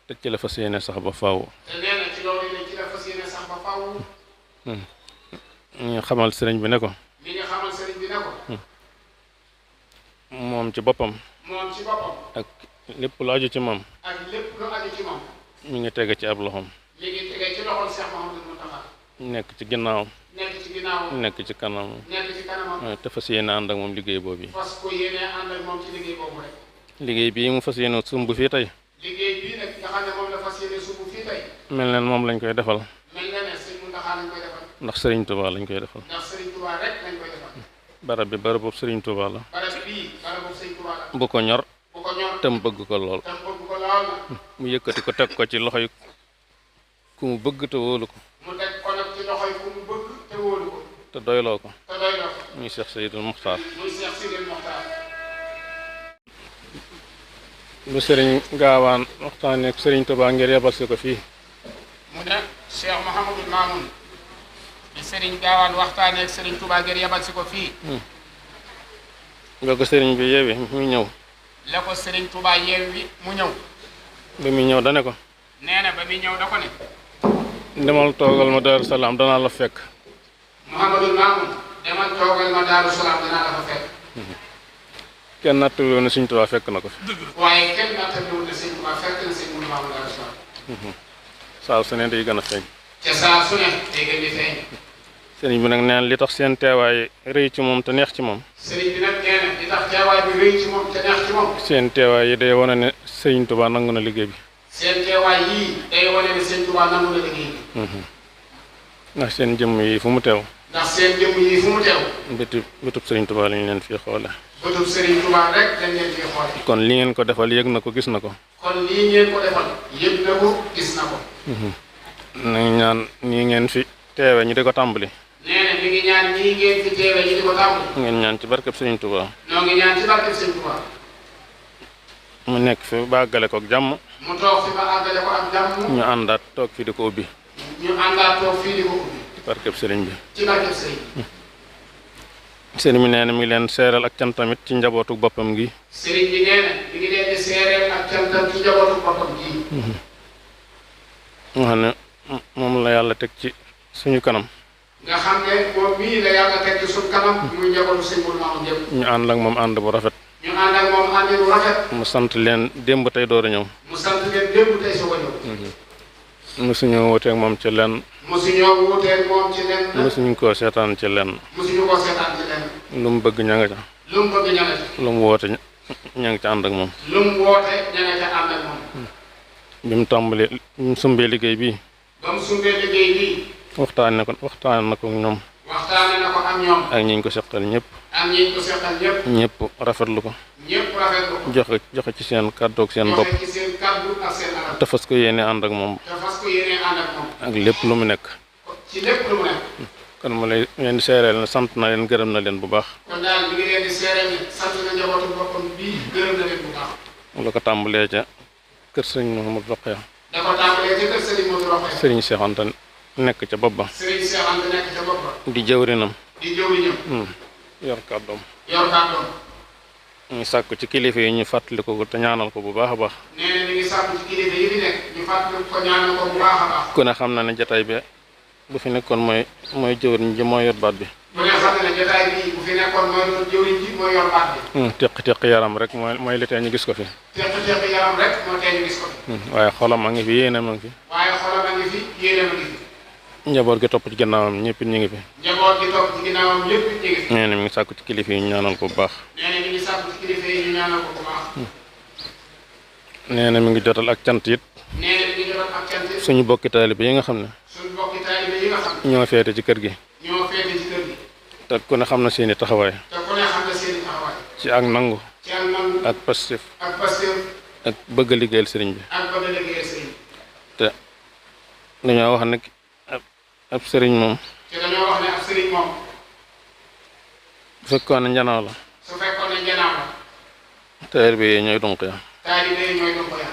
te ci la fas yéene sax ba faaw ñu xamal sëriñ bi ne ko. li nga xamal sëriñ bi ne ko. moom ci boppam. moom ci boppam. ak lépp lu aju ci moom. ak lépp lu aju ci moom. mi ngi tege ci ab loxoom. mi ngi tege ci loxol Cheikh Mouhamadou Mountakha. nekk ci ginnaawam. nekk ci ginnaawam. nekk ci kanamam. nekk ci kanamam. te fas yéene ànd ak moom liggéey boobu. fas ko yéene ànd ak moom ci liggéey boobu rek. liggéey bii mu fas yéene sumb fii tey. liggéey bii nag nga xam ne moom la fas yéene sumb fii tey. mel na ne moom lañ koy defal. mel na ne sëñ Mountakha lañ koy defal. ndax Sëriñ Tuubaa lañ koy defal. ndax Sëriñ Tuubaa rek lañ koy defal. barab bi barabu Sëriñ Tuubaa la. barab bii barabu Sëriñ Tuubaa la. bu ko ñor. bu ko ñor tam bëgg ko lool. tam bëgg ko lool na. mu yëkkati ko teg ko ci loxo yi ku mu bëgg te wóolu ko. mu teg ko nag ci loxo yi ku mu bëgg te wóolu ko. te doyloo ko. te doyloo ko. muy Cheikh Seydil Muxtaar. muy Cheikh Seydil Muxtaar. lu Sëriñ Gaawaan waxtaanee ak Sëriñ Tuubaa ngir yebal si ko fii. mu ne Cheikh Mouhamadou Mamoun di Sëriñ Gaawaan waxtaanee ak Sëriñ Tuubaa ngir yebal si ko fii. nga ko sëriñ bi yeewi muy ñëw. la ko Sëriñ Tuubaa yeewi mu ñëw. ba muy ñëw dane ko. nee na ba muy ñëw da ko ne. demal toogal ma Daaru Salaam danaa la fekk. Mouhamadou Mamoun demal toogal ma Daaru Salaam danaa la fa fekk. kenn nattuloo ne Sëriñ Tuubaa fekk na ko fi. waaye kenn nattuloo ne Sëriñ Tuubaa fekk na Sëriñ Mamoun Daaru Salaam. saa su ne day gën a feeñ. te saa su ne day gën di feeñ. sëriñ bi nag neen li tax seen teewaay rëy ci moom te neex ci moom. sëriñ bi nag nee na li tax teewaay bi rëy ci moom te neex ci moom. seen teewaay yi day wane ne Sëriñ Tuubaa nangu na liggéey bi. seen teewaay yii day wane ne Sëriñ Tuubaa nangu na liggéey bi. ndax seen jëmm yi fu mu teew. ndax seen jëmm yi fu mu teew. bëtub Sëriñ Tuubaa lañu leen fii xoole. bëtub Sëriñ Tuubaa rek dañ leen fii xoole. kon li ngeen ko defal yëg na ko gis na ko. kon lii ngeen ko defal yëg na ko gis na ko. nañu ñaan nii ngeen fi teewe ñu di ko tàmbali. nee na mi ngi ñaan nii ngeen fi teewe ñu di ko tàmbali. ngeen ñaan ci barkeb Sëriñ Tuubaa. noo ngi ñaan ci barkeb Sëriñ Tuubaa. mu nekk fi ba àggale ko ak jàmm. mu toog fi ba àggale ko ak jàmm. ñu àndaat toog fi di ko ubbi. ñu àndaat toog fii di ko ubbi. ci barkeb sëriñ bi. ci barkeb sëriñ bi. sëriñ bi nee na mi ngi leen seeral ak cantamit ci njabootu boppam gi. sëriñ bi nee na mi ngi leen di seereel ak cantam ci njabootu boppam gi. nga xam ne moom la yàlla teg ci suñu kanam. nga xam ne moom mii la yàlla teg ci suñu kanam. muy njabootu sëñ Mamoun yëpp. ñu ànd ak moom ànd bu rafet. ñu ànd ak moom ànd bu rafet. mu sant leen démb tey door a ñëw. mu sant leen démb tey soog a ñëw. mosuñu wuteeg moom ci lenn. mosuñoo wuteeg moom ci lenn. mosuñu koo seetaan ci lenn. mosuñu koo seetaan ci lenn. lu mu bëgg ña nga ca. lu mu bëgg ña nga ca. lu mu woote ña nga ca ànd ak moom. lu mu woote ña nga ca ànd ak moom. bi mu tàmbalee bi mu sumbee liggéey bii. ba mu sumbee liggéey bii. waxtaan na ko ak ñoom. waxtaane na ko ak ñoom. ak ñi ñu ko seqal ñëpp. ak ñi ñu ko seqal ñëpp. ñëpp rafetlu ko. ñëpp rafetlu ko. joxe ci seen kàddu ak seen bopp. joxe ci seen kàddu ak seen alal. te fas ko yéene ànd ak moom. te fas ko yéene ànd ak moom. ak lépp lu mu nekk. ci lépp lu mu nekk. kon ma lay leen di seereel ne sant na leen gërëm na leen bu baax. kon daal mi ngi leen di seereel ni sant na njabootu boppam bii gërëm na leen bu baax. la ko tàmbalee ca kër sëriñ Mouhamadou Rokhaya. da ko tàmbalee ca kër sëriñ Modou Rokhaya. sëriñ Cheikh Anta nekk ca bopp ba. sëriñ Cheikh Anta nekk ca bopp ba. di jëwrinam. di jëwriñam. yor kàddoom. yor kàddoom. ñu sàkku ci kilifa yi ñu fàttali ko te ñaanal ko bu baax a baax. nee na mi ngi sàkku ci kilifa yi fi nekk ñu fàttali ko ñaanal ko bu baax a baax. ku ne xam na ne jotaay bi bu fi nekkoon mooy jëwriñ ji mooy yor baat bi. bu ne xam na ne jotaay bi bu fi nekkoon mooy doon jëwriñ ji mooy yor baat bi. teq yaram rek mooy li tee ñu gis ko fi. teq yaram rek moo tee ñu gis ko fi. waaye xolam a ngi fi yéenam a ngi fi. waaye xolam a ngi fi yéenam a ngi fi. njaboot gi topp ci ginnaawam ñëpp ñu ngi fi. njaboot gi topp ci ginnaawam ñëpp ñu ngi fi. nee na mi ngi sàkku ci kilifa yi ñu ñaanal ko bu baax. nee na mi ngi sàkku ci kilifa yi ñu ñaanal ko bu baax. nee na mi ngi jotal ak cant it. nee na mi ngi jotal ak cant it. suñu bokki taalibe yi nga xam ne. suñu bokki taalibe yi nga xam ne. ñoo feete ci kër gi. ñoo feete ci kër gi. te ku ne xam na seeni taxawaay. te ku ne xam na seeni taxawaay. ci ak nangu. ci ak nangu. ak pastif. ak pastif. ak bëgg a liggéeyal sëriñ bi. ak bëgg a liggéeyal sëriñ bi. te dañoo wax ne ab sëriñ moom. te dañoo wax ne ab sëriñ moom. bu fekkoon ne njanaaw la. su fekkoon ne njanaaw la. taalibe yi ñooy dunq ya. taalibe yi ñooy dunq ya.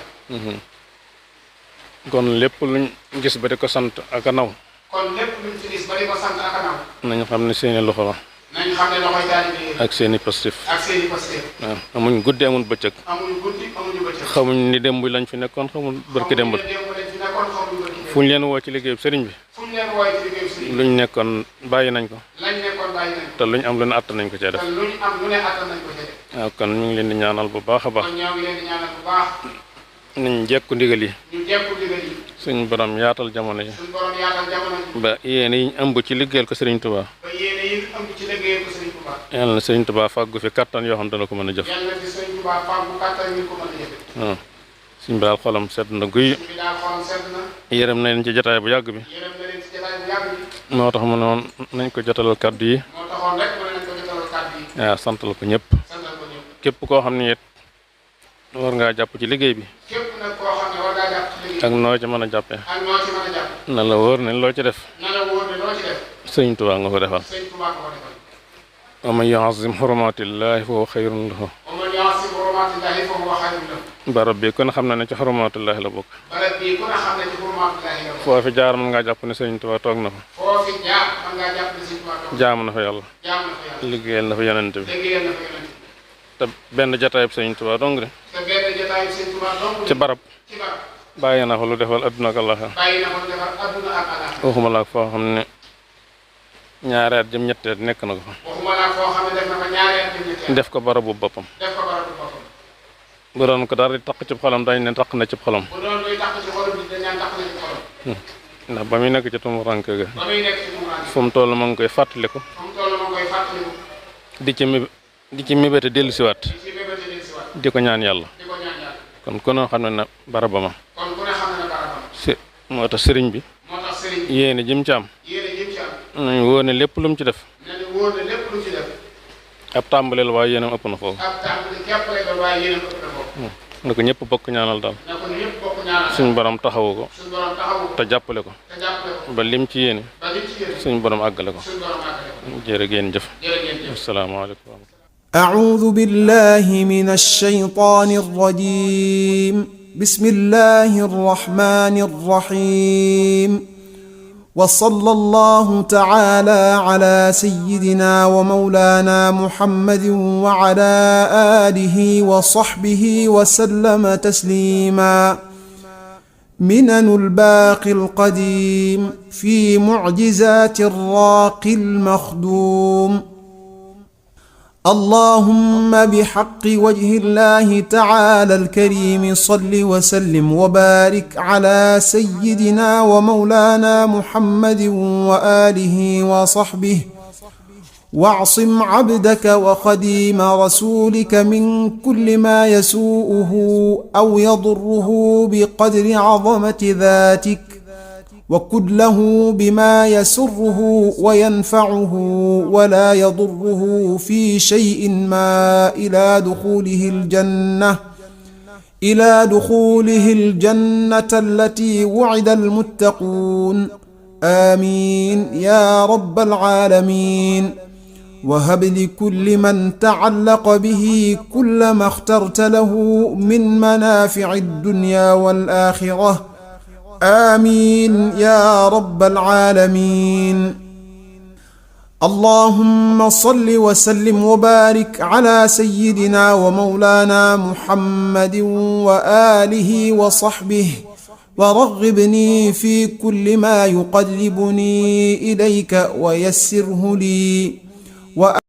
kon lépp luñ gis ba di ko sant ak a naw. kon lépp luñ ci gis ba di ko sant ak a naw. nañu xam ne seeni loxo la. nañu xam ne loxoy taalibe yi. ak seeni pastif. ak seeni pastif. waaw amuñ guddi amul bëccëg. amuñ guddi amuñu bëccëg. xamuñ ni démb lañ fi nekkoon xamul barki démb. fu ñu leen woo ci liggéeyu sëriñ bi luñ nekkoon bàyyi nañ ko te luñ am lu ne àttan nañ ko cee def waaw kon ñu ngi leen di ñaanal bu baax a baax nañ jekku ndigal yi suñ borom yaatal jamono yi ba yéene yi ñu ëmb ci liggéeyal ko sëriñ Touba yàlla na sëriñ Touba fàggu fi kattan yoo xam dana ko mën a jëf waaw suñ bi daal xolam sedd na guy yërëm na leen ci jotaay bu yàgg bi moo tax mu ne woon nañ ko jotalal kàddu yi waaw santal ko ñëpp képp koo xam ne it war ngaa jàpp ci liggéey bi ak noo ci mën a jàppee na la wóor ne loo ci def sëriñ Tuubaa nga ko defal wa man yu'azzim hurumatillahi fa huwa khayrun lahu barab bi ku ne xam na ne ci hurumatillahi la bokk foofi jaar mën ngaa jàpp ne sëriñ Tuubaa toog na fa jaamu na fa yàlla liggéeyal na fa yonent bi te benn jataayub sëriñ Tuubaa dong de ci barab bàyyi na fa lu defal adduna ak àllaxira waxuma la foo xam ne ñaari at jëm ñetti at nekk na ko fa def ko barabu boppam bu doon ko dara di taq ci xolam dañ ne taq na ci xolam ndax ba muy nekk ci tumuranke ga fu mu toll ma ngi koy fàttaliku di ci mébéte dellu siwaat di ko ñaan yàlla kon ku ne xam ne na barabama moo tax sëriñ bi yéene jëm ci am nañu wóor ne lépp lu mu ci def ab tàmbaleel waaye yéenam ëpp na foofu na ko ñëpp bokk ñaanal daal suñ borom taxawu ko te jàppale ko ba lim ci yéene suñ borom àggale ko jërë ngeen jëf asalaamaaleykum أعوذ بالله من الشيطان الرجيم بسم الله الرحمن الرحيم وصلى الله تعالى على سيدنا ومولانا محمد وعلى آله وصحبه وسلم تسليما منن الباقي القديم في معجزات الراقي المخدوم اللهم بحق وجه الله تعالى الكريم صل وسلم وبارك على سيدنا ومولانا محمد وآله وصحبه واعصم عبدك وخديم رسولك من كل ما يسوءه أو يضره بقدر عظمة ذاتك وكن له بما يسره وينفعه ولا يضره في شيء ما إلى دخوله الجنة التي وعد المتقون آمين يا رب العالمين وهب لكل من تعلق به كل ما اخترت له من منافع الدنيا والآخرة آمين يا رب العالمين اللهم صل وسلم وبارك على سيدنا ومولانا محمد وآله وصحبه ورغبني في كل ما يقربني إليك ويسره لي